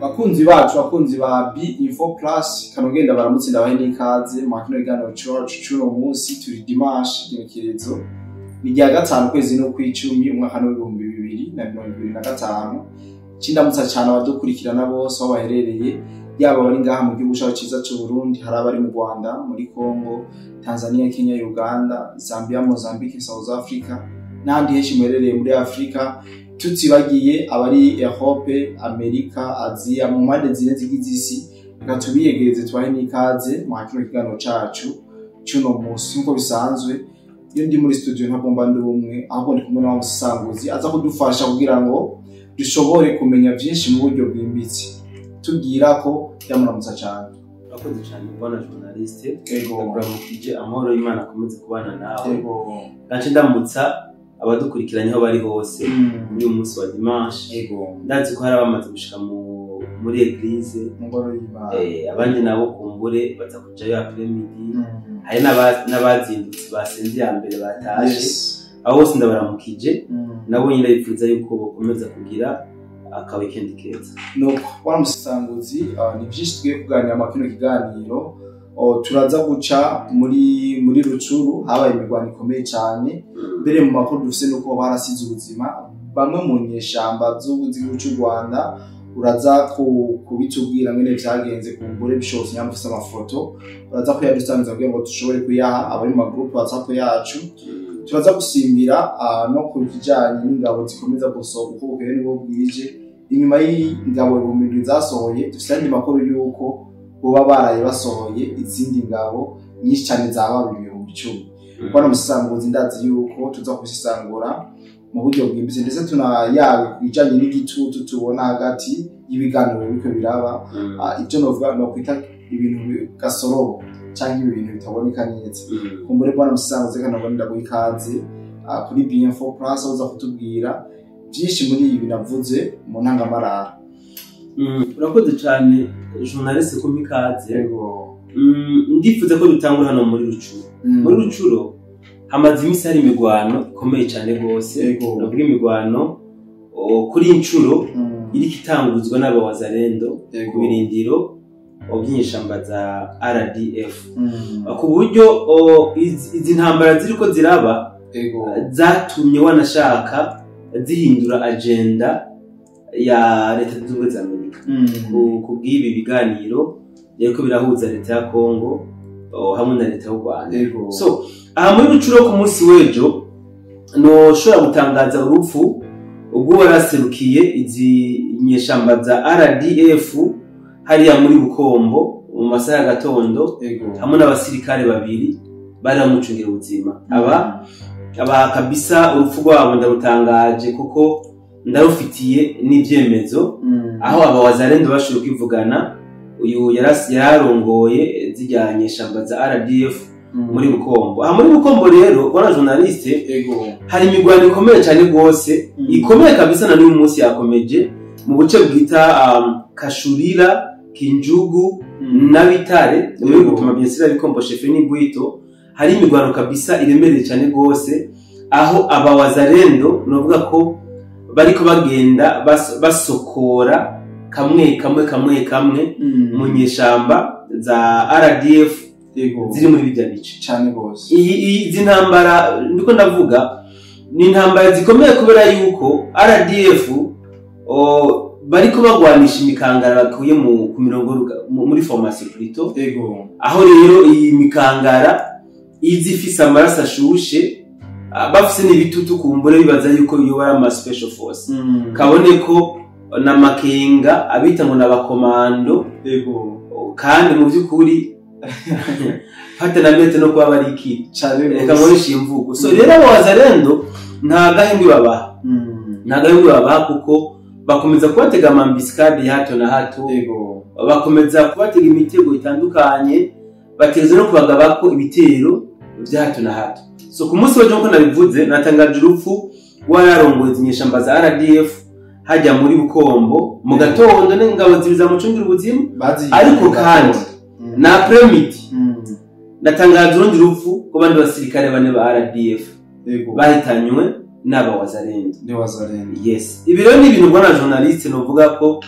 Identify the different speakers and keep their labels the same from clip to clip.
Speaker 1: Bakunzi bacu, bakunzi ba B Info Plus, kanogenda baramutse, ndabahe n'ikaze mu kino kiganiro cacu c'uno munsi. Turi dimanche, igenekerezo ni rya 5, ukwezi n'ukw'icumi, umwaka w'2025. Cindamutsa cane abadukurikirana bose aho baherereye, yaba abari ngaha mu gihugu cacu ciza c'u Burundi, hari abari mu Rwanda, muri Congo, Tanzania, Kenya, Uganda, Zambia, Mozambique, South Africa n'ahandi henshi muherereye muri Afrika, tutibagiye abari Europe, Amerika, Aziya, mu mpande zine zigize isi. Reka tubiyegereze, tubahe n'ikaze mu kino kiganiro cacu c'uno munsi. Nk'uko bisanzwe, iyo ndi muri studio ntabwo mba ndi umwe, ahubwo ndi kumwe na wa musesanguzi aza kudufasha kugira ngo dushobore kumenya vyinshi mu buryo bwimbitse. Tubwira ko yamuramutsa cane.
Speaker 2: Urakoze cyane, bwana journaliste.
Speaker 1: Ego.
Speaker 2: Ndakuramukije, amahoro y'Imana akomeze kubana nawe.
Speaker 1: Ego.
Speaker 2: Gace ndamutsa abadukurikiranye aho bari hose muri uyu munsi wa dimanche. Ndazi ko hari abamaze gushika muri église,
Speaker 1: mu ngoro y'Imana.
Speaker 2: Abandi nabo kumbure baza kujayo après-midi. Hari n'abazindutse basenze ya mbere batashe. Aho hose ndabaramukije. Nabo nyine ndabipfuza yuko bakomeza kugira aka weekend keza.
Speaker 1: Nuko wa musesanguzi, ni vyinshi tugiye kuganira mu kino kiganiro. Oh, turaza guca muri Rucuru, habaye imirwano ikomeye cyane. Mbere mu makuru dufise nuko barasize ubuzima bamwe mu nyeshamba z'igihugu cy'u Rwanda. Uraza kubitubwira ngene vyagenze, kumbure bishobotse nyamba ufise amafoto uraza kuyadusangiza kugira ngo dushobore kuyaha abari mu magroupe WhatsApp yacu. Turaza gusimbira no ku kijanye n'ingabo zikomeza gusohoka uko bukeye n'ubwo bwije. Inyuma y'ingabo 7000 zasohoye, dufise andi makuru y'uko boba baraye basohoye izindi ngabo nyinshi cyane zaba 10,000. Bwana musesanguzi, ndazi yuko tuza kubisesangura mu buryo bwimbitse, ndetse tunayabe ku bijanye n'igitutu tubona hagati y'ibiganiro biriko biraba. Ivyo novuga nokwita ibintu gasorobo canke ibintu bitaboneka neza. Kumbure bwana musesanguzi, reka nabone ndaguha ikaze kuri BM4 Plus, aho uza kutubwira byinshi muri ibi navuze mu ntangamarara.
Speaker 2: Urakoze cyane, journaliste, kumpa ikaze.
Speaker 1: Yego.
Speaker 2: Ndifuza ko dutangura hano muri Rucuro. Muri Rucuro hamaze iminsi hari imigwano ikomeye cyane rwose. Navuga imigwano kuri inshuro iriko itanguzwa n'abawazalendo ku birindiro by'inyeshamba za RDF, ku buryo izi ntambara ziriko ziraba zatumye wanashaka zihindura agenda ya Leta Zunze Ubumwe za Amerika ku bw'ibi biganiro biriko birahuza leta ya Kongo hamwe na leta y'u Rwanda. So aha muri Rucuro, ku munsi w'ejo noshobora gutangaza urupfu ubwo waraserukiye izi nyeshamba za RDF hariya muri Bukombo mu masaha y'agatondo, hamwe n'abasirikare babiri bari bamucungira ubuzima. Aba kabisa urupfu rwabo ndarutangaje kuko ndarufitiye n'ibyemezo, aho aba wazalendo bashoboye kwivugana uyu yararongoye zirya nyeshamba za RDF muri Bukombo. Aha muri Bukombo rero, bwana journaliste, hari imigwano ikomeye cyane rwose, ikomeye kabisa, na n'uyu munsi yakomeje mu buce bwita Kashurira, Kinjugu na Bitare, muri gupima Biensira, Bikombo, chefferie ni Bwito. Hari imigwano kabisa iremereye cyane rwose, aho aba wazalendo novuga ko bariko bagenda basokora kamwe kamwe kamwe kamwe mu nyeshamba za RDF ziri muri bijya bice.
Speaker 1: Cyane rwose.
Speaker 2: Izi ntambara ndiko ndavuga ni intambara zikomeye, kubera yuko RDF bariko bagwanisha imikangara bakuye ku mirongo muri formation plutôt. Aho rero iyi mikangara izi ifise amaraso ashushe, bafise n'ibitutu, kumbure bibaza yuko iyo bari ama special force, kabone ko na Makenga abita ngo n'abakomando, kandi mu by'ukuri fata na mete no kuba bari iki.
Speaker 1: Cyane
Speaker 2: Reka
Speaker 1: rwose.
Speaker 2: nkoreshe iyi mvugo. So rero abo wazalendo nta gahembwe babaha, nta gahembwe babaha, kuko bakomeza kubatega ama embuscade ya hato na hato, bakomeza kubatega imitego itandukanye, bateza no kubagabako ibitero bya hato na hato. So ku munsi w'ejo, nkuko nabivuze, natangaje urupfu wararongoye inyeshamba za RDF hajya muri Bukombo mu gatondo n'ingabo zibiri zamucungira ubuzima. Ariko kandi na après-midi natangaje urundi rupfu rw'abandi basirikare bane ba RDF bahitanywe n'aba wazalendo.
Speaker 1: Ni wazalendo.
Speaker 2: Yes, ibi rero ni ibintu bwana journaliste novuga ko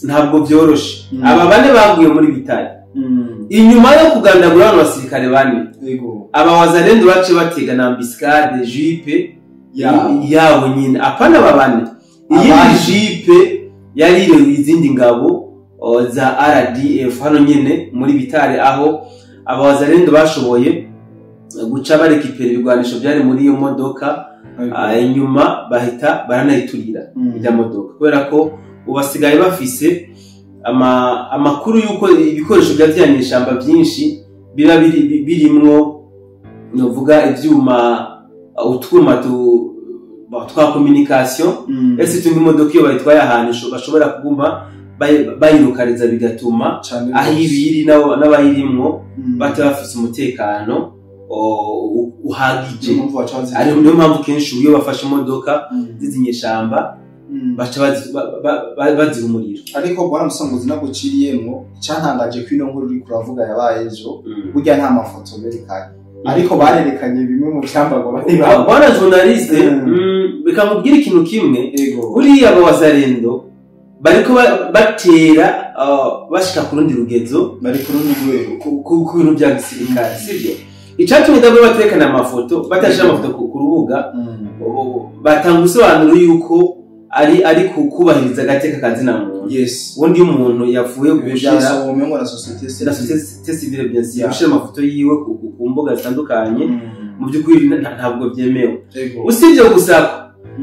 Speaker 2: Ntabwo byoroshe. Aba bane baguye muri Bitare inyuma yo kugandagura abantu basirikare bane. Aba wazalendo bace batega na embuscade jeep yabo nyine, apana babane, iyi jeep yari ireruye izindi ngabo za RDF hano nyine muri Bitare, aho aba wazalendo bashoboye guca barekipera ibigwanisho byari muri iyo modoka. Inyuma bahita baranayiturira ijya modoka, kubera ko ubasigaye bafise amakuru yuko ibikoresho bya ishamba byinshi biba birimwo, novuga ivyuma, utwuma twa communication. Ese tunga imodoka iyo bayitwaye ahantu bashobora kuguma bayirukariza, bigatuma aho ibiri n'abayirimwo bataba bafise umutekano uhagije. Ari niyo mpamvu kenshi iyo bafashe imodoka z'izinyeshamba baca baziha umuriro.
Speaker 1: Ariko bwana Musanguzi, naguciriyemwo, icyantangaje ko ino nkuru uri kuravuga yabaye ejo, burya nta mafoto berekanye, ariko barerekanye bimwe mu byambarwa bari bambaye.
Speaker 2: Bwana journaliste, reka nkubwire ikintu kimwe. Buriya aba wazalendo bariko batera bashika ku rundi rugezo,
Speaker 1: bari ku rundi rwego
Speaker 2: ku bintu bya gisirikare, sibyo? Icatumye ndabwo baterekana amafoto, batashira amafoto ku rubuga, batanga ubusobanuro yuko ari kubahiriza agateka kazina muntu. Ubundi iyo umuntu yapfuye, gushira
Speaker 1: na
Speaker 2: société civile, bien sûr, gushira amafoto yiwe ku mbuga zitandukanye, mu by'ukuri ntabwo byemewe. Usibye gusa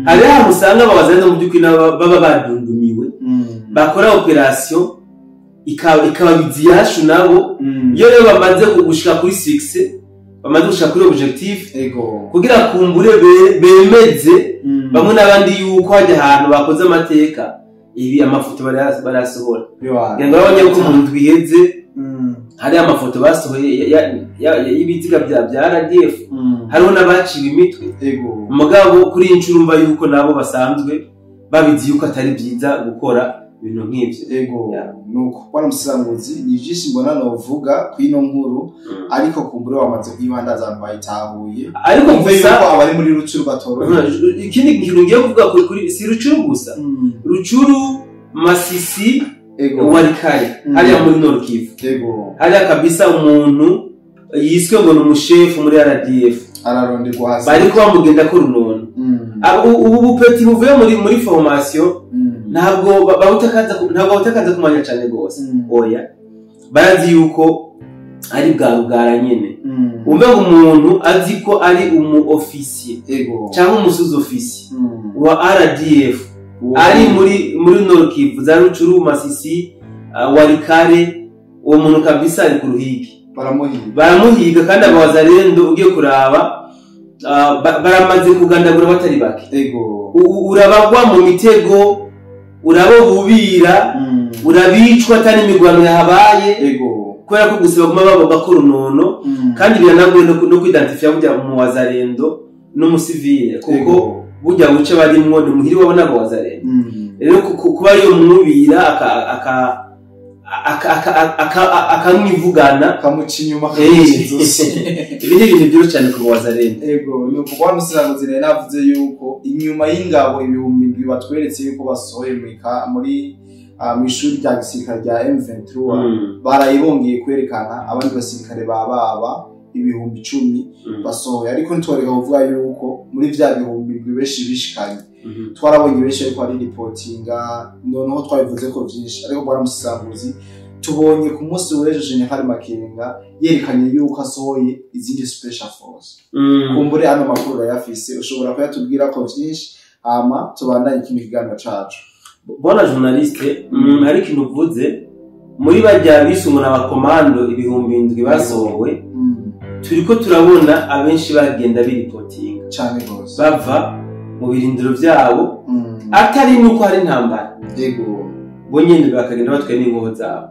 Speaker 2: hari ahantu usanga abawazalendo mu by'ukuri baba badundumiwe, bakora opération ikaba yacu nabo. Iyo rero bamaze gushika kuri succès, bamaze gushika kuri objectif, kugira kumbure bemeze bamwe n'abandi yuko hajya ahantu bakoze amateka, ibi amafoto barayasohora. Kugira ngo babonye ko mu ndwi iheze hari amafoto basohoye y'ibiziga bya RDF, hariho n'abaciwe imitwe. Mugabo kuri iyi nshuro urumva yuko nabo basanzwe babizi yuko atari byiza gukora ibintu nk'ibyo.
Speaker 1: Nuko bwana Musanguzi, ni byinshi mbona novuga ku ino nkuru, ariko kumbure wamaze kuyibandaza, abantu bayitahuye.
Speaker 2: Ariko gusa
Speaker 1: yuko abari muri Rucuru batorohewe.
Speaker 2: Ikindi kintu ngiye kuvuga kuri, si Rucuru gusa, Rucuru, Masisi, Walikale, hariya muri Nord Kivu, hariya kabisa umuntu yiswe ngo ni umushefu muri RDF
Speaker 1: araronderwa hasi,
Speaker 2: bariko bamugenda ko runono. Ubu bupeti buvuye muri formation ntabwo bawutakaza kumanya cyane gose. Oya, barazi yuko ari bwa rugara nyene. Umve ngo umuntu azi ko ari umu officier cyangwa umu sous-officier wa RDF ari muri Nord Kivu, za Rucuru, Masisi, Walikale, uwo muntu kabisa ari ku ruhigi.
Speaker 1: Baramuhiga.
Speaker 2: Baramuhiga, kandi abawazalendo ugiye kuraba baramaze kugandagura batari bake. Urabagwa mu mitego, urabobubira, urabicwa atari imigwano yahabaye, kubera ko gusa baguma baboga ko runono. Kandi biranagoye no kwidantifiya burya mu wazalendo n'umusivile, kuko burya buce barimwo ni muhiri wabo n'abawazalendo. Rero kuba yo mwubira akamwivugana,
Speaker 1: akamuca inyuma, akamuca inzosi.
Speaker 2: Ibi ni ibintu byoroshye cyane ku wazalendo.
Speaker 1: Ni ukuvuga Musanguzi rero navuze yuko inyuma y'ingabo 7000 batweretse yuko basohoye muri mu ishuri rya gisirikare rya M23, barayibongeye kwerekana abandi basirikare ba baba 10,000 basohoye. Ariko ntitworeka kuvuga yuko muri vya 7000 benshi bishikanye, twarabonye benshi ariko ari reportinga. Noneho twabivuze ko vyinshi, ariko bwana Musanguzi, tubonye ku munsi w'ejo General Makenga yerekanye yuko asohoye izindi special force. Kumbure ano makuru urayafise, ushobora kuyatubwira ko vyinshi, hama tubandanye ikindi kiganiro cacu.
Speaker 2: Bona journaliste, hari ikintu uvuze muri bajya bisumuna abakomando 7000 basohowe. Turiko turabona abenshi bagenda biripotinga
Speaker 1: cane gose,
Speaker 2: bava mu birindiro vyabo, atari nuko hari intambara, bo nyene bakagenda batwaye n'inkoho zabo.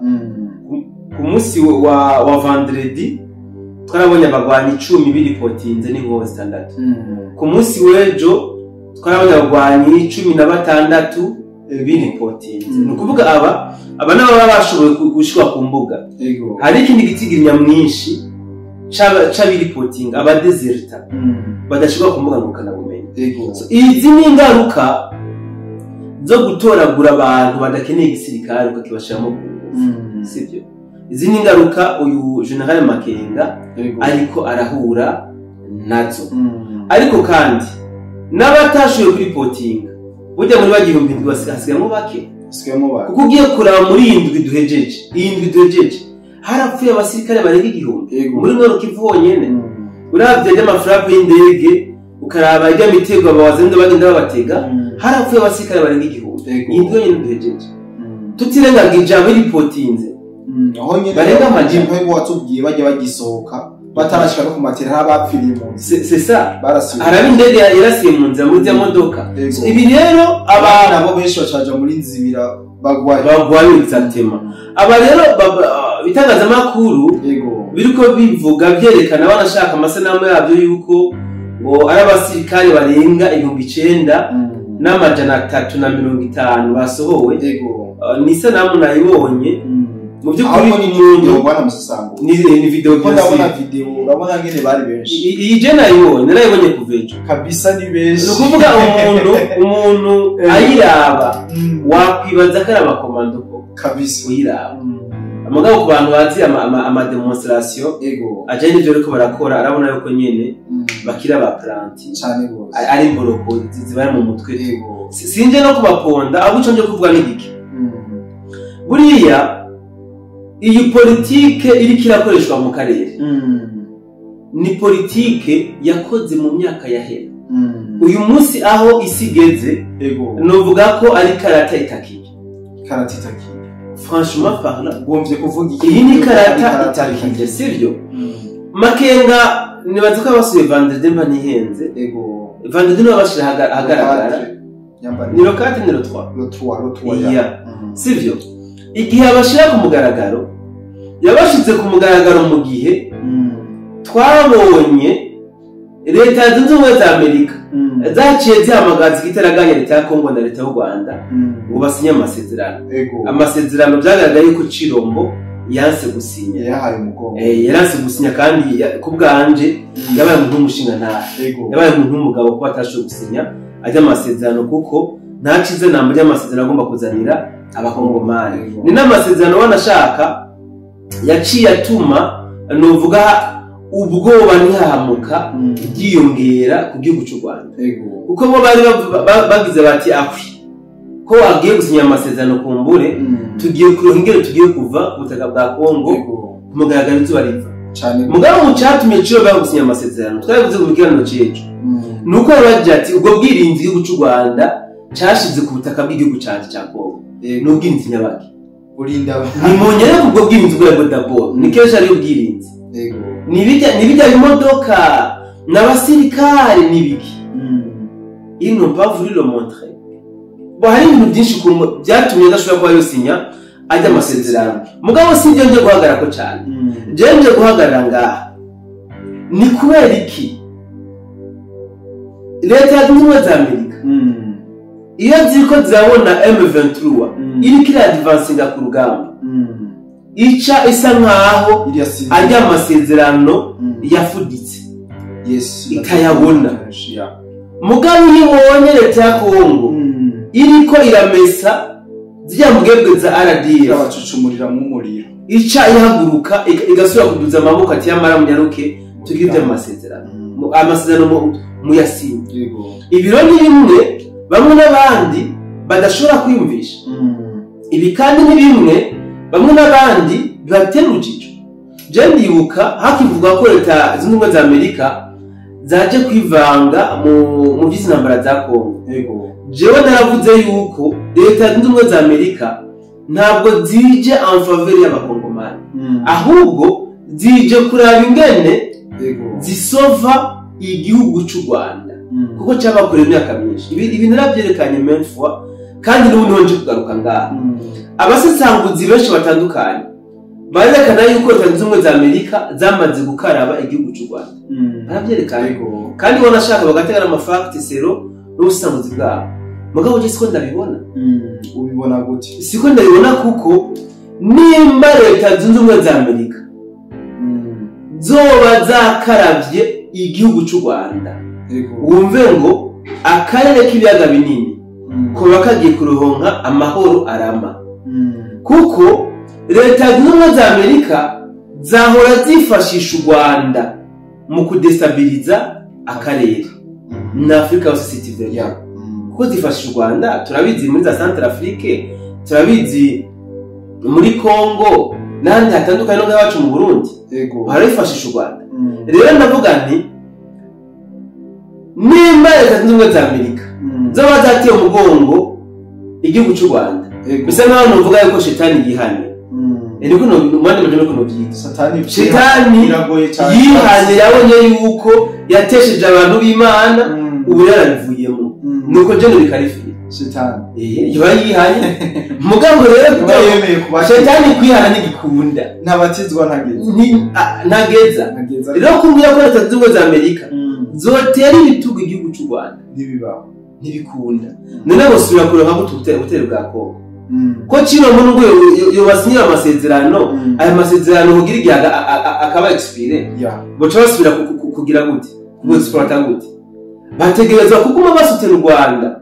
Speaker 2: Ku munsi wa vendredi twarabonye abagwanyi 10 biripotinze n'inkoho zitandatu. Ku munsi w'ejo twarabonye abagwanyi 16 biripotinze. Ni ukuvuga aba nabo baba bashoboye gushikwa ku mbuga. Hari ikindi gitigiri nyamwinshi c'abiripotinga, abadezerta, badashirwa ku mbuga ngurukanabumenyi. So, izi ni ingaruka zo gutoragura abantu badakeneye igisirikare ukakibashiramo ku ngufu, sibyo? Izi ni ingaruka uyu General Makenga ariko arahura nazo. Ariko kandi n'abatashoboye kuripotinga burya muri bagihumbi ndwi hasigayemo bake, kuko ugiye kuraba muri iyi ndwi duhejeje, harapfuye abasirikare barenga 1000 muri Nord Kivu honyene. Uravye ry'amafrappe y'indege, ukaraba irya mitego abawazendo bagenda babatega, harapfuye abasirikare barenga 1000. Iyi ndwi yonyene duhejeje, tutirengagije abiripotinze
Speaker 1: aho nyene barenga amajimbo watubwiye bajya bagisohoka batarashika no ku matera abapfiriye mu nzira.
Speaker 2: C'est ça, haraba indege yarasiye mu nzira muri ya modoka. Ibi rero
Speaker 1: abana bo benshi bacaja muri nzibira bagwaye
Speaker 2: exactement. Aba rero bitangazamakuru biriko bivuga byerekana banashaka amasanamu yabyo yuko ngo ari abasirikare barenga 9350 basohowe. Ni sanamu nayibonye mu by'ukuri
Speaker 1: ni bwana Musasango
Speaker 2: ni video
Speaker 1: ko ndabona video, urabona ngene bari benshi.
Speaker 2: Iyi je nayibonye kuva ejo
Speaker 1: kabisa, ni benshi.
Speaker 2: Ni ukuvuga umuntu ayiraba wakwibaza ko ari abakomando ko
Speaker 1: kabisa
Speaker 2: uyiraba. Amagabo ku bantu bazi ama demonstration ajanye n'ivyo bariko barakora, arabona yuko nyene bakira ba planti
Speaker 1: cyane gose,
Speaker 2: ari imboroko zibari mu mutwe. Sinje no kubaponda, ahubwo ico nje kuvuga ni giki? Buriya iyi politike iriko irakoreshwa mu karere ni politike yakoze mu myaka yahera. Uyu munsi aho isi igeze, novuga ko ari karata itakije.
Speaker 1: Karata itakije,
Speaker 2: franchement parlant,
Speaker 1: gomvye kuvuga iki?
Speaker 2: Iyi ni karata itakije, sivyo? Makenga nibaza ko abasuye vendredi mba nihenze. Vendredi nibo bashira ahagaragara, ni le 4 ni le 3,
Speaker 1: le 3 ya,
Speaker 2: sivyo? Igihe abashira ku mugaragaro, yabashize ku mugaragaro mu gihe twabonye leta zunze ubumwe za Amerika zaciye zihamagaza igitaraganya leta ya Kongo na leta y'u Rwanda ngo basinye amasezerano. Amasezerano byagaragaye yuko Chirombo yanse gusinya,
Speaker 1: yahaye umugongo,
Speaker 2: yaranse gusinya, kandi ku bwanje yabaye umuntu w'umushinga ntahe, yabaye umuntu w'umugabo kuba atashoboye gusinya ajya amasezerano, kuko nta cize namba ry'amasezerano agomba kuzanira abakongomani. Ni n'amasezerano wanashaka yaciye atuma novuga ubwoba ntihahamuka ryiyongera ku gihugu cy'u Rwanda, kuko bo bari bagize bati ahwi ko agiye gusinya amasezerano kumbure, tugiye kuronka ingene tugiye kuva ku butaka bwa Kongo ku mugaragaro izuba riva. Mugabo mu catumye ciyo bari gusinya amasezerano twabivuze mu kiganiro c'ejo, nuko bagira ati ubwo bwirinzi igihugu cy'u Rwanda cashize ku butaka bw'igihugu canje ca Kongo ni ubwirinzi nyabaki, ni munyere ubwo bwirinzi bwa d'abord ni kenshi ari ubwirinzi. Ni bijya imodoka n'abasirikare n'ibiki, ils n'ont pas voulu le montrer. Bo hari ibintu byinshi byatumye adashobora kuba yosinya ajya amasezerano. Mugabo si ibyo nje guhagarara ko cyane, je nje guhagarara ngaha ni kubera iki leta zunze ubumwe za Amerika iyo ziriko zirabona M23 iriko iradivansinga ku rugamba, ica isa nkaho ajya amasezerano yafuditse, ikayabona. Mugabo iyo ibonye leta ya Kongo iriko iramesa zirya mbwebwe za RDF,
Speaker 1: abacucumurira mu muriro,
Speaker 2: ica ihaguruka igasubira kuduza amaboko ati yamara munyaruke tugire ibyo amasezerano, amasezerano muyasinye. Ibiro ni bimwe bamwe n'abandi badashobora kwiyumvisha, ibi kandi ni bimwe bamwe n'abandi bibatera urujijo. Je ndibuka hakivuga ko leta zunze ubumwe za Amerika zaje kwivanga mu by'intambara za Kongo. Jewe naravuze yuko leta zunze ubumwe za Amerika ntabwo zije en faveur y'abakongomani, ahubwo zije kuraba ingene zisova igihugu cy'u Rwanda, kuko cyabakoreye imyaka myinshi. Ibi narabyerekanye maintes fois, kandi n'ubu niho nje kugaruka ngaha. Abasesanguzi benshi batandukanye barerekana yuko leta zunze ubumwe za Amerika zamaze gukaraba igihugu cy'u Rwanda, barabyerekanye, kandi wanashaka bagategana amafakti sero n'ubusesanguzi bwabo. Mugabo je siko ndabibona.
Speaker 1: Ubibona gute?
Speaker 2: Siko ndabibona, kuko nimba leta zunze ubumwe za Amerika zoba zakaravye igihugu cy'u Rwanda, wumve ngo akarere k'ibiyaga binini Kuba kagiye kuronka amahoro arama. Kuko leta zunze ubumwe za Amerika zahora zifashisha u Rwanda mu kudestabiliza akarere na Afrika yose citizen. Kuko zifashisha u Rwanda, turabizi muri za Centrafrique, turabizi muri Congo n'ahandi hatandukanye no ngaha iwacu mu Burundi. Barifashisha u Rwanda. Rero ndavuga nti nimba leta zunze ubumwe za Amerika zoba zateye umugongo igihugu cy'u Rwanda, bisa nkaho nuvuga yuko shetani yihanye. Niko no mwandi majambo ko novyita.
Speaker 1: Satani
Speaker 2: Shetani
Speaker 1: biragoye cyane.
Speaker 2: Yihanye, yabonye yuko yatesheje abantu b'Imana, ubu yarabivuyemo. Nuko je nobikarifiye.
Speaker 1: Shetani
Speaker 2: Yoba yihanye, mugabo rero
Speaker 1: kuba yemeye kuba
Speaker 2: shetani kwihana ntigikunda.
Speaker 1: Ntabatizwa, ntageza.
Speaker 2: Ntageza.
Speaker 1: Ntageza.
Speaker 2: Rero kumbwira ko leta zunze ubumwe za Amerika zotera ibitugu igihugu cy'u Rwanda,
Speaker 1: ntibibaho.
Speaker 2: Ntibikunda. None bosubira kuronka gute ubutero bwa Kongo, ko Chirombo nubwo yobasinyira amasezerano, aya masezerano kugira igihe akaba expiré, boca basubira kugira gute, kuexploita gute? Bategerezwa kuguma basutera u Rwanda,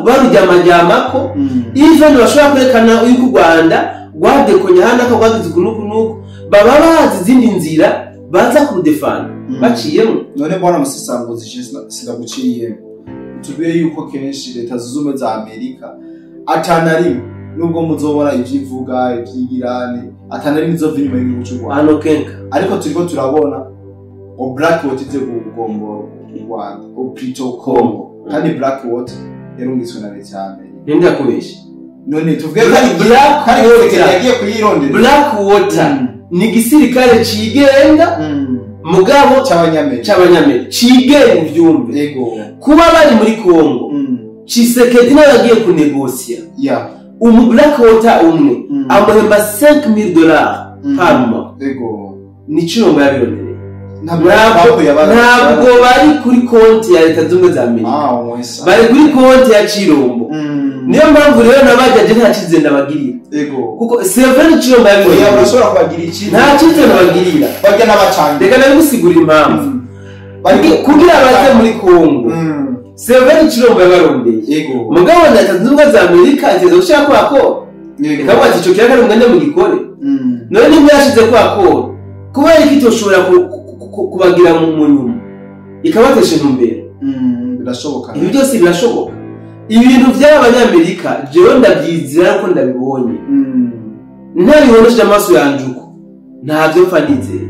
Speaker 2: baruryamaryamako. Even bashobora kwerekana yuko u Rwanda rwadekonye hano, ko rwagize uku n'uku n'uku, baba bazi izindi nzira baza kurudefanda baciyemo.
Speaker 1: None mbona musesanguzi, sinaguciyemo, tubwiye yuko kenshi leta zunze ubumwe za Amerika atana rimwe, nubwo muzobona ivyo ivuga ivy'igirane, atana rimwe izova inyuma y'igihugu cy'u Rwanda.
Speaker 2: Hano kenka.
Speaker 1: Ariko turiko turabona ngo Black Water ize kugombora u Rwanda, o plutôt Congo, kandi Black Water yarungitswe na leta ya Amerika.
Speaker 2: Ninde yakubeshe?
Speaker 1: None tuvuge ko ari
Speaker 2: Black
Speaker 1: kandi
Speaker 2: Water.
Speaker 1: yagiye kuyirondera.
Speaker 2: Black Water ni igisirikare cigenga, mugabo
Speaker 1: cy'abanyamerika.
Speaker 2: c'abanyamerika cigenga, uvyumve. Kuba bari muri Congo, Tshisekedi nawe yagiye kunegosiya. Umu Black Water umwe amuhemba $5000 par mois. Ni Chirombo yabirondereye.
Speaker 1: Ntabwo
Speaker 2: Ntabwo bari kuri konti ya leta zunze ubumwe za Amerika,
Speaker 1: ah mwesa
Speaker 2: bari kuri konti ya Chirombo. Niyo mpamvu rero nabajaje nta cyizere ndabagirira, kuko Sylvain Chirombo
Speaker 1: oya,
Speaker 2: yabirondereye.
Speaker 1: urashobora kubagira icyizere.
Speaker 2: Nta cyizere ndabagirira.
Speaker 1: Barya n'abacanyi.
Speaker 2: Reka nabigusigurira impamvu. Kugira baze muri Congo, Sylvain Chirombo yabarondeye, mugabo na leta zunze ubumwe za Amerika iteza gushira ko accord, ikavuga ati ico kiraka ari umwanya mugikore. None nimba yashize ko accord, kubera iki itoshobora kubagira mu nyuma ikabatesha intumbero?
Speaker 1: Birashoboka.
Speaker 2: Ibi byose birashoboka. Ibintu by'aba banyamerika jewe ndabyizera ko ndabibonye, ntabibonesheje amaso yanje uko, ntabyo mpfa nizeye.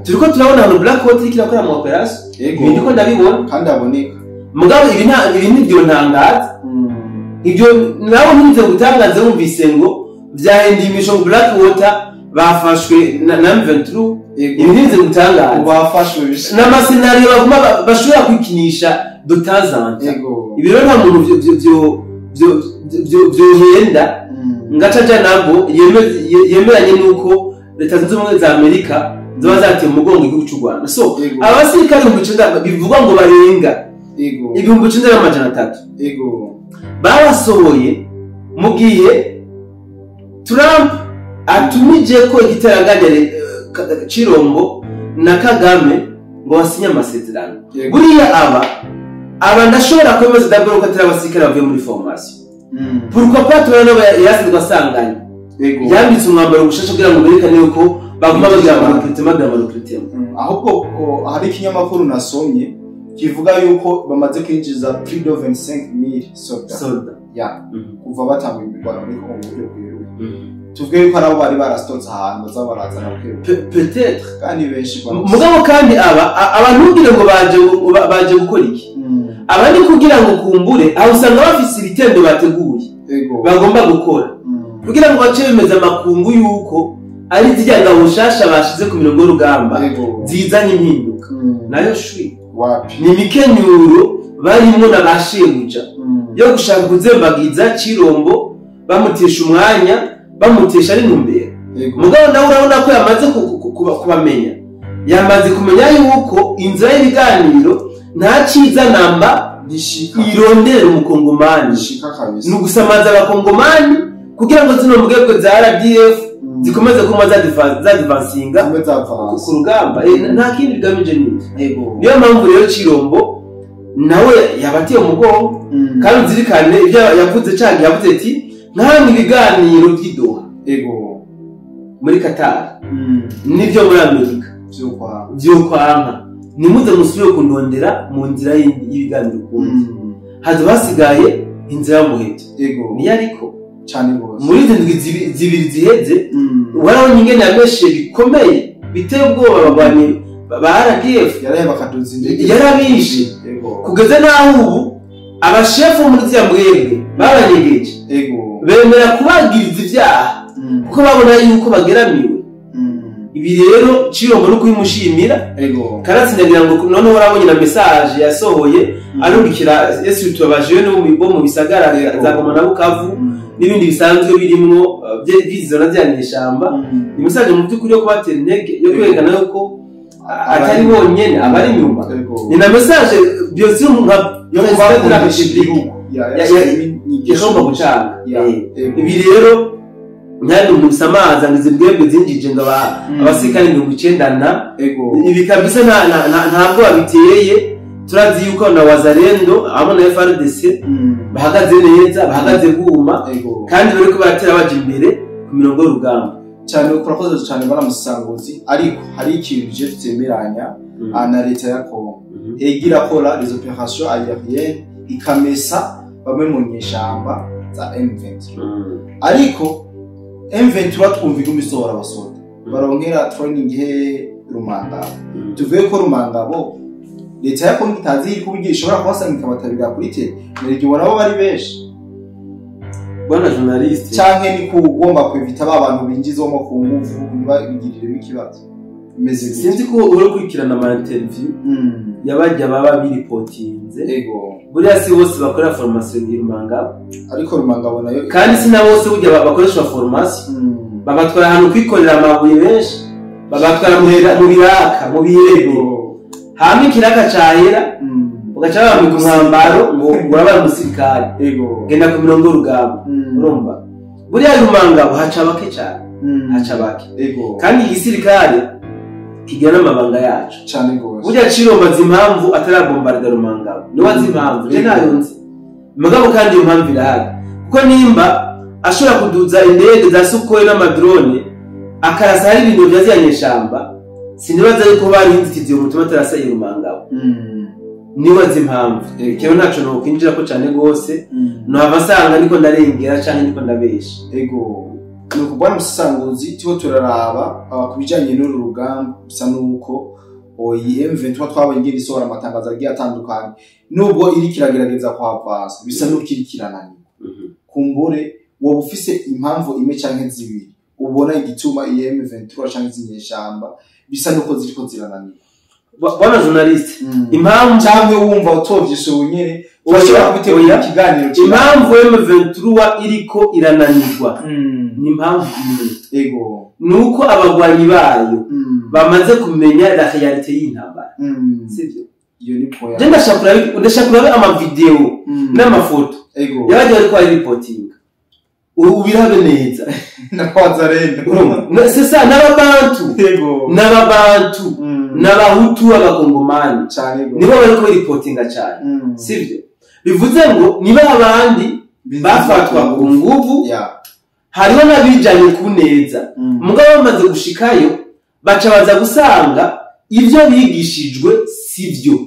Speaker 2: Turiko turabona ahantu Black Water iriko irakora mu operation. Ibi ndiko ndabibona.
Speaker 1: Kandi aboneka.
Speaker 2: Mugabo ibi nta ibi nibyo ntangaza. Ibyo nawe ntuze gutangaza wumvise ngo byahinduye imisho, ngo Black Water bafashwe na M23. Ibi ntibize gutangaza.
Speaker 1: Bafashwe bisha.
Speaker 2: N'amasenariyo baguma bashobora kwikinisha de temps en temps. Ibi rero nta muntu vyohenda ngaca aja nabwo yemeranye n'uko leta zunze ubumwe za Amerika ziba zateye umugongo igihugu cy'u Rwanda. So abasirikare 9000 bivugwa ngo barenga 9300 babasohoye mu gihe Trump atumije ko igitaraganya Chirombo na Kagame ngo basinye amasezerano. Buriya aba ndashobora kwemeza d'abord ko atari abasirikare bavuye muri formation. Pourquoi pas? Tubona nabo yasanzwe asanganye, yambitse umwambaro gushasha kugira ngo berekane yuko baguma bagira ama recrutement, bagira ama recrutement.
Speaker 1: Ahubwo hari ikinyamakuru nasomye kivuga yuko bamaze kwinjiza plus de 25000 soldats.
Speaker 2: Soldat.
Speaker 1: Ya, kuva batanga imirwano muri Congo mu buryo bweruye. Tuvuge yuko ari abo bari barastotse ahantu baza barazana bukebuke.
Speaker 2: Peut-être.
Speaker 1: Kandi benshi
Speaker 2: Mugabo kandi aba ntugire ngo baje gukora iki. Aba ni kugira ngo kumbure aho usanga bafise ibitendo bateguye bagomba gukora, kugira ngo bace bemeza amakungu yuko ari zirya ngabo nshasha bashize ku mirongo y'urugamba zizanye impinduka. Nayo shwi.
Speaker 1: Wapi.
Speaker 2: Ni imikenyuro barimwo na ba shebuja yo gushaka kuzembagiza Chirombo, bamutesha umwanya, bamutesha n'intumbero. Mugabo nawe urabona ko yamaze kubamenya, yamaze kumenya yuko inzira y'ibiganiro nta ciza namba
Speaker 1: Ntishika.
Speaker 2: irondera umukongomani.
Speaker 1: Ntishika kabisa.
Speaker 2: Ni ugusamaza abakongomani kugira ngo zino mbwebwe za RDF zikomeze kuba zadivansinga
Speaker 1: zimwe za France
Speaker 2: ku rugamba. Nta kindi bigamije n'ibyo. Niyo mpamvu rero Chirombo Nawe yabateye umugongo. Kandi uzirikane ibyo yavuze canke yavuze ati nkamwe ibiganiro by'idoha
Speaker 1: ego
Speaker 2: muri Qatar nibyo muri Amerika vyokwanka nimuze musubire kundondera mu nzira y'ibiganiro kundi hazo basigaye inzira y'umuheto
Speaker 1: ego
Speaker 2: niyo ariko
Speaker 1: cyane gose
Speaker 2: muri izi ndwi zibiri ziheze warabonye ingene yameshe bikomeye biteye ubwoba abagwanyi ba RDF
Speaker 1: yaraheba akaduza indege
Speaker 2: yarabishe kugeza n'aho ubu abashefu muri ziriya mbwebwe babanyegeje
Speaker 1: ego
Speaker 2: bemera kubagiriza ivyaha kuko babona yuko bageramiwe. Ibi rero Cirombo no kubimushimira
Speaker 1: ego
Speaker 2: karatsindagira ngo noneho warabonye na message yasohoye arungikira Yesu abajeune bo mu bisagara za Goma na Bukavu n'ibindi bisanzwe birimwo by'izona byanyeshamba. Ni message mu by'ukuri yo kubatera intege yo kwerekana yuko atari bonyene abari inyuma. Ni na message byose nka
Speaker 1: yo
Speaker 2: kubakundisha igihugu yagomba gucanga. Ibi rero nyandi umusamaza ngize mbwebwe zinjije ngo abasirikare 90
Speaker 1: ego
Speaker 2: ibi kabisa ntabwo babiteye. Turazi yuko na Wazalendo abo na FARDC bahagaze neza bahagaze guma kandi bariko baratera baje imbere ku mirongo y'urugamba
Speaker 1: cyane. Urakoze cyane bana musanguzi, ariko hari ikintu je tutemeranya na leta ya Congo egira kora les opérations aériennes ikamesa bamwe mu nyeshamba za M23 ariko M23 twumva iguma isohora abasoda baronkera training he Rumangabo. Tuvuye ko Rumangabo leta ya Congo itazi iri kubigira ishobora kubasanga ikabatabira kuri te nerege ubona bo bari benshi
Speaker 2: bwana journaliste
Speaker 1: canke ni kugomba kwevita ba bantu binjizwamo ku nguvu niba bigiriremo ikibazo.
Speaker 2: Sinzi ko uri kurikirana ama interview yabajya baba biripotinze
Speaker 1: ego
Speaker 2: buriya si bose bakora formation ya Rumangabo
Speaker 1: ariko Rumangabo nayo
Speaker 2: kandi si na bose burya bakoresha formation babatwara ahantu kwikorera amabuye benshi babatwara mu biraka mu biyego hamwe ikiraka cahera ugaca bambika umwambaro ngo urabaye umusirikare
Speaker 1: ego
Speaker 2: genda ku mirongo y'urugamba. Urumva buriya Rumangabo haca bake cane haca bake
Speaker 1: ego
Speaker 2: kandi igisirikare kigira n'amabanga yacu
Speaker 1: cyane gose.
Speaker 2: Burya Cirombo azi impamvu atarabombarda Rumangabo niwe azi impamvu je ntayo nzi mugabo kandi iyo mpamvu irahari kuko nimba ashobora kuduza indege za Sukhoi n'amadrone akarasa hari ibintu vya ziriya nyeshamba sinibaza yuko bari inzitizi umutuma atarasa iyo Rumangabo niwe azi impamvu. Ikibazo ntaco nokwinjira ko cane gose nohava nsanga niko ndarengera canke niko ndabesha.
Speaker 1: Ego nuko bwana musanguzi tiho turaraba kubijanye n'uru rugamba bisa nuko oyi M23 twabonye ingene isohora amatangazo agiye atandukanye nubwo iri kiragerageza kuhavasa bisa nuko iri kirananirwa. Kumbure woba ufise impamvu imwe canke zibiri ubona igituma iyi M23 canke izinyeshamba bisa nuko ziriko zirananirwa.
Speaker 2: Bwana journaliste impamvu
Speaker 1: canke wumva utovyishe ubunyene urashobora kubitegura ikiganiro.
Speaker 2: Impamvu M23 iriko irananirwa ni impamvu imwe
Speaker 1: ego
Speaker 2: nuko abagwanyi bayo bamaze kumenya la réalité y'intambara sivyo
Speaker 1: iyo ni point.
Speaker 2: Je ndashakura ama video n'amafoto
Speaker 1: ego
Speaker 2: yabaje ariko ari reporting ubirabe neza
Speaker 1: na Wazalendo
Speaker 2: c'est ça n'ababantu
Speaker 1: ego
Speaker 2: n'ababantu n'abahutu abakongomani
Speaker 1: cyane
Speaker 2: nibo bariko reportinga cyane sivyo bivuze ngo niba abandi bafatwa ku nguvu hariho n'abijanye ku neza mugabo bamaze gushikayo baca baza gusanga ivyo bigishijwe sivyo.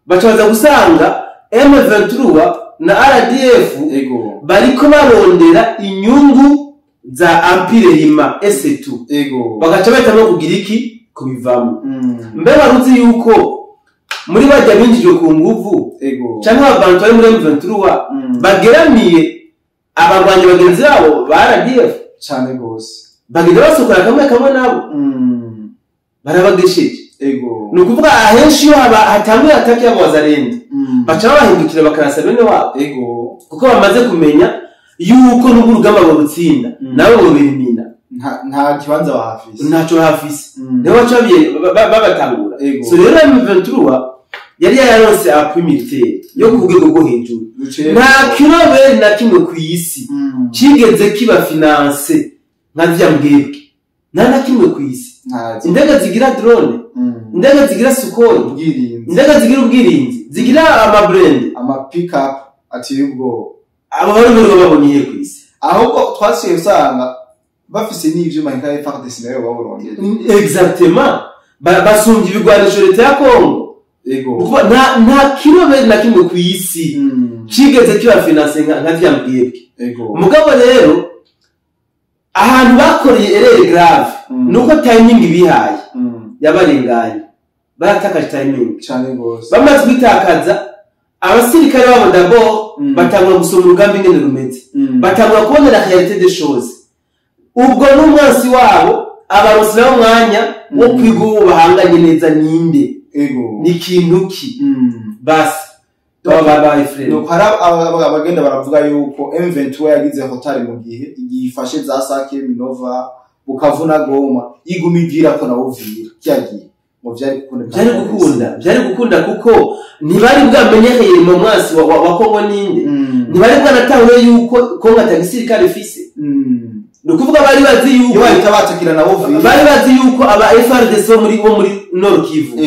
Speaker 2: Baca baza gusanga M23 na RDF
Speaker 1: ego
Speaker 2: bariko barondera inyungu za Empire Hima S2
Speaker 1: ego
Speaker 2: bagaca bahitamo kugira iki kubivamo. Mbe baruzi yuko muri bajya binjijwe ku nguvu
Speaker 1: ego
Speaker 2: canke abantu bari muri M23 bageramiye abagwanyi bagenzi babo ba RDF
Speaker 1: cyane gose
Speaker 2: bagenda basokora kamwe kamwe nabo barabagesheje.
Speaker 1: Ego
Speaker 2: ni ukuvuga ahenshi iyo hatanguye ataki y'abazarenda baca babahindukira bakarasa bene wabo
Speaker 1: ego
Speaker 2: kuko bamaze kumenya yuko n'ubwo urugamba barutsinda nabo bobirimina
Speaker 1: nta kibanza bahafise
Speaker 2: ntaco bahafise niho baca babatangura. So rero M23 yari yaronse appui militaire yo ku rwego rwo hejuru nta kiroberi na kimwe ku isi cigeze kiba finance nka ziriya mbwebwe. Nta na kimwe ku isi. Indege zigira drone, indege zigira Sukhoi, indege zigira ubwirinzi, zigira ama brand,
Speaker 1: ama pick up ateye ubwoba.
Speaker 2: Abo bari muri babonye ku isi.
Speaker 1: Ahubwo twasiye usanga bafise n'ivyuma nka FARDC nayo baburondera.
Speaker 2: Exactement. Basumbye ibigwanisho leta ya Kongo.
Speaker 1: Ego.
Speaker 2: Nta kirobe na kimwe ku isi kigeze kiba finance nka vyambwebwe.
Speaker 1: Ego.
Speaker 2: Mugabo rero ahantu bakoreye erreur grave nuko timing bihaye yabarenganye, baratakaje timing
Speaker 1: cyane gose.
Speaker 2: Bamaze kwitakaza abasirikare babo d'abord batangura gusoma urugamba ingene rumeze, batangura kubona la réalité des choses. Ubwo n'umwansi wabo abaronse nabo umwanya wo kwiga uwo bahanganye neza ninde.
Speaker 1: Ego.
Speaker 2: Ni kintu ki basi babaye frere.
Speaker 1: Nuko hari abagenda baravuga yuko M23 yagize hotari mu gihe igifashe za Sake, Minova, Bukavu na Goma, yigumigira ko na Uvira cyagiye ngo vyari gukunda.
Speaker 2: Byari gukunda kuko ntibari bwamenyereye mu mwasi wa Kongo ninde, ntibari bwanatahuye yuko Kongo atagisirikare ifise. Ni ukuvuga bari bazi yuko
Speaker 1: bahita batakira na Uvira,
Speaker 2: bari bazi yuko aba FARDC bo muri Nord Kivu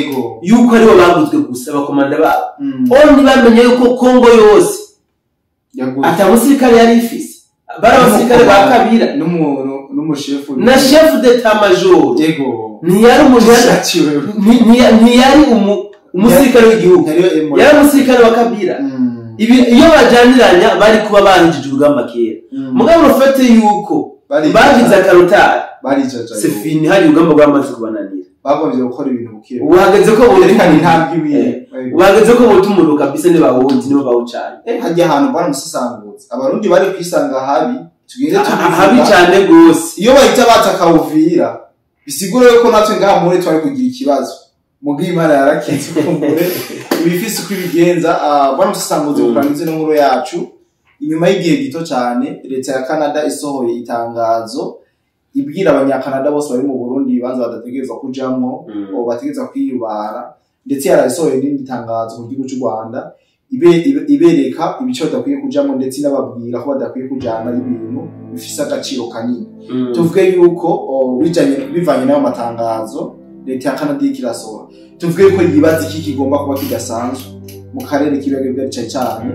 Speaker 2: yuko aribo baguzwe gusa abakomanda babo. Oni bamenye yuko Kongo yose ata musirikare yari ifise, bari abasirikare ba Kabila
Speaker 1: n'umushefu
Speaker 2: na chef d'état major.
Speaker 1: Ego.
Speaker 2: Ntiyari umusirikare w'igihugu, yari umusirikare wa Kabila. Ibi iyo bajaniranya bari kuba bahejeje urugamba kera. Mugabo rufate yuko bagize akarotari, c'est fini, hari urugamba rwamaze kubananira,
Speaker 1: bagombye gukora ibintu buke.
Speaker 2: Uhageze ko
Speaker 1: borekana intambwe imwe,
Speaker 2: uhageze ko botumuro kabisa ne bawundi nibo bawucanye.
Speaker 1: Hajya ahantu baramusisangutse abarundi bari kwisanga habi, tugende
Speaker 2: habi cyane gose.
Speaker 1: Iyo bahita bataka Uvira bisigura yuko natwe ngaha muri twari kugira ikibazo. Mugi Imana yarakitse kumbure ibifise uko ibigenza. Baramusisangutse kurangiza n'inkuru yacu. Inyuma y'igihe gito cyane leta ya Canada isohoye itangazo ibwira abanyakanada bose bari mu Burundi ibibanza badategerezwa kujamwo, o bategerezwa kwiyubara, ndetse yarasohoye n'indi tangazo mu gihugu cy'u Rwanda ibereka ibice badakwiye kujamwo, ndetse n'ababwira ko badakwiye kujana ibintu bifise agaciro kanini. Tuvuge yuko bivanye n'ayo matangazo leta ya Canada ikirasohora, tuvuge yuko yibaza iki kigomba kuba kidasanzwe mu karere k'ibiyaga bigari cyane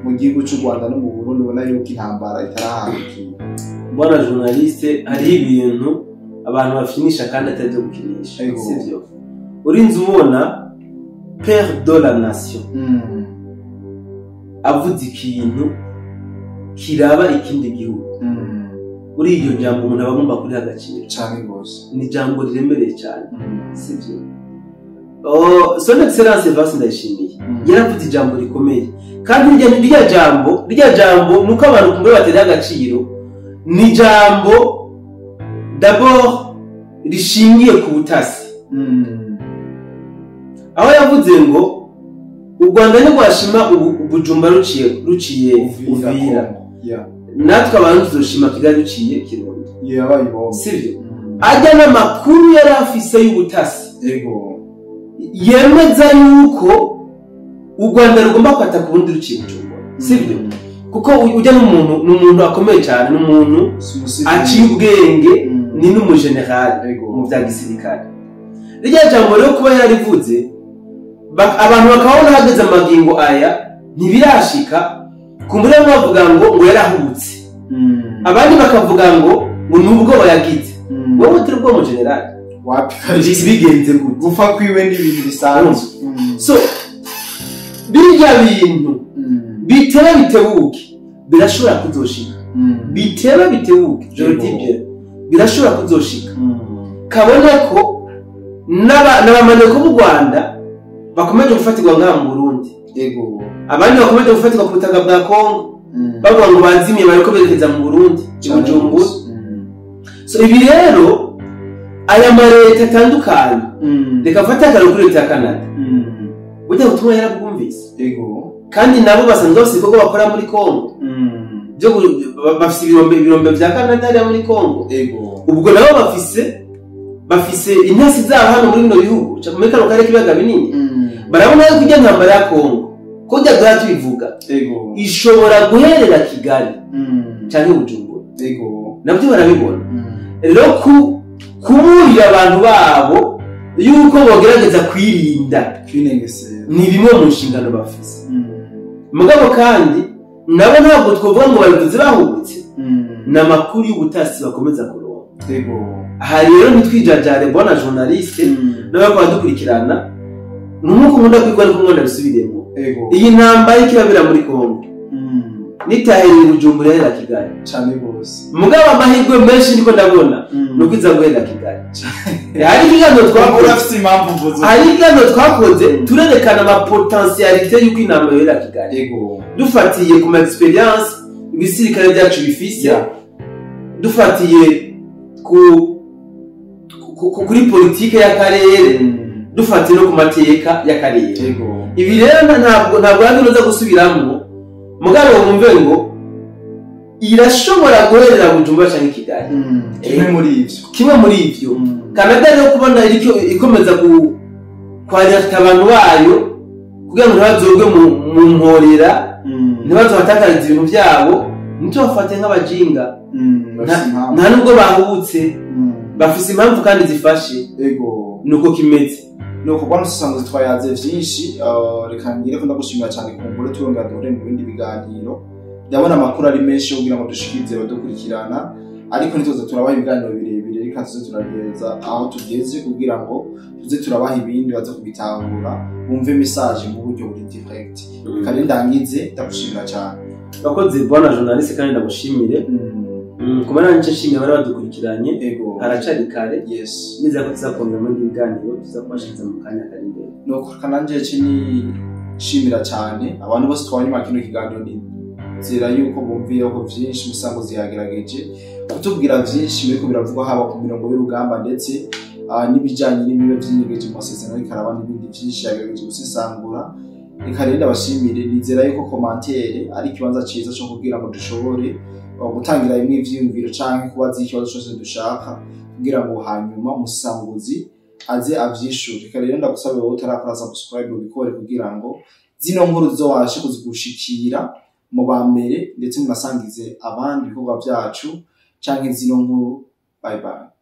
Speaker 1: mu gihugu cy'u Rwanda no mu Burundi, ubona yuko intambara itarahanukiye.
Speaker 2: Bwana journaliste, hari ibintu abantu bafinisha kandi atari byo gukinisha, sivyo? Urinze ubona père de la nation avuze ikintu kiraba ikindi gihugu, uri iryo jambo umuntu aba agomba kuriha agaciro
Speaker 1: cyane gose.
Speaker 2: Ni jambo riremereye cyane, sivyo? Son Excellence Evariste Ndayishimiye yaravuze ijambo rikomeye, kandi rya jambo nuko abantu kumbe batera agaciro, ni jambo d'abord rishingiye ku butasi. Aho yavuze ngo u Rwanda ntirwashima Ubujumba ruciye Uvira, natwe abantu tuzoshima Kigali ruciye Kirundo, sivyo? Ajya n'amakuru yari afise y'ubutasi yemeza yuko u Rwanda rugomba kwataka ubundi ruciye Bujumbura, sivyo? Kuko ujya n'umuntu akomeye cyane, n'umuntu aciye ubwenge, ni n'umugenerali mu bya gisirikare. Rya jambo rero kuba yararivuze abantu bakabona hageze amagingo aya ntibirashika, kumbure bavuga ngo yarahubutse, abandi bakavuga ngo nubwo bayagize. Wowe utari ubwo mugenerali
Speaker 1: wapi
Speaker 2: bigenze gute?
Speaker 1: Gupfa kwiwe n'ibintu bisanzwe.
Speaker 2: So birya bintu bitera bitebuke birashobora kuzoshika, bitera bitebuke, je le dis bien, birashobora kuzoshika. Kabone ko n'abamaneko b'u Rwanda bakomeje gufatirwa ngaha mu Burundi, abandi bakomeje gufatirwa ku butaka bwa Kongo, bavuga ngo bazimiye bariko berekeza mu Burundi, i Bujumbura. So ibi rero aya mareta atandukanye, reka mfate akarorero kuri leta ya Canada, burya butumwa yarabwumvise, kandi nabo basanzwe bafise ibikorwa bakora muri Kongo, byo bafise ibirombe vya Canada hariya muri Kongo. Ubwo nabo bafise intasi zabo hano muri bino bihugu, muri kano karere k'ibiyaga binini. Barabona yuko ijya ntambara ya Kongo, ko ujya duhora tubivuga, ishobora guherera Kigali canke Bujumbura, nabyo barabibona. Rero Kuburira abantu babo yuko bogerageza kwirinda
Speaker 1: kwinengesera
Speaker 2: ni bimwe mu nshingano bafise. Mugabo kandi nabo ntabwo twovuga ngo babivuze bahubutse, ni amakuru y'ubutasi bakomeza kuronka. Aha rero ntitwijajare bona journaliste n'abariko baradukurikirana, nk'uko nkunda kwigwa ariko nkunda bisubiremo. Iyi ntambara iriko irabera muri Kongo nitahereye Bujumbura ihera Kigali
Speaker 1: cane gose.
Speaker 2: Mugabo amahirwe menshi niko ndabona nuko iza guhera Kigali. Hari ikiganiro twakoze,
Speaker 1: urafise impamvu mvuze,
Speaker 2: hari ikiganiro twakoze turerekana ama potentialité y'uko intambara yohera Kigali. Dufatiye ku ma expérience ibisirikare byacu bifise, dufatiye kuri politike y'akarere, dufatiye no ku mateka y'akarere. Ibi rero ntabwo ntabwo gusubiramwo, mugabo wumve ngo irashobora guherera Bujumbura canke Kigali.
Speaker 1: Kimwe muri ivyo,
Speaker 2: kimwe muri ivyo. Canada rero kubona iriko ikomeza kwareta abantu bayo kugira ngo ntibazogwe mu mporera, ntibazobatakarize ibintu vyabo, ntitubafate nk'abajinga. Nta nubwo bahubutse, bafise impamvu kandi zifashe. Nuko kimeze.
Speaker 1: Nuko bwana Musesanguzi twayaze vyinshi, reka ngire ko ndagushimira cyane kumbure turongera duhure mu bindi biganiro. Ndabona amakuru ari menshi kugira ngo dushikirize abadukurikirana, ariko ntituze turabaha ibiganiro birebire, reka tuze turageza aho tugeze kugira ngo tuze turabaha ibindi baze kubitahura, bumve message mu buryo buri direct. Reka rero ndangize ndagushimira cyane.
Speaker 2: Bakoze bwana journaliste, kandi ndagushimire. Kuba nanje nshimiye abari badukurikiranye, haracari kare. Nizera ko tuzakongera mu bindi biganiro tuzakubashiriza mu kanya kari imbere.
Speaker 1: Nuko kananje nshimira cyane abantu bose twabonye muri kino kiganiro, nizera yuko bumviyeho vyinshi. Musesanguzi yagerageje kutubwira vyinshi biriko biravugwa haba ku mirongo y'urugamba ndetse n'ibijanye n'ibibe vyinyegeje mu masezerano y'ikaraba n'ibindi vyinshi yagerageje gusesangura. Reka rero ndabashimire, nizera yuko commentaire ari ikibanza ciza co kugira ngo dushobore gutangira imwe ivyiyumviro canke kubaza ikibazo cose dushaka kugira ngo hanyuma Musesanguzi aze avyishure. Reka rero ndagusabe wowe utarakora subscribe ubikore kugira ngo zino nkuru zizobashe kuzigushikira mu ba mbere, ndetse munasangize abandi ibikorwa vyacu canke zino nkuru. Bye bye.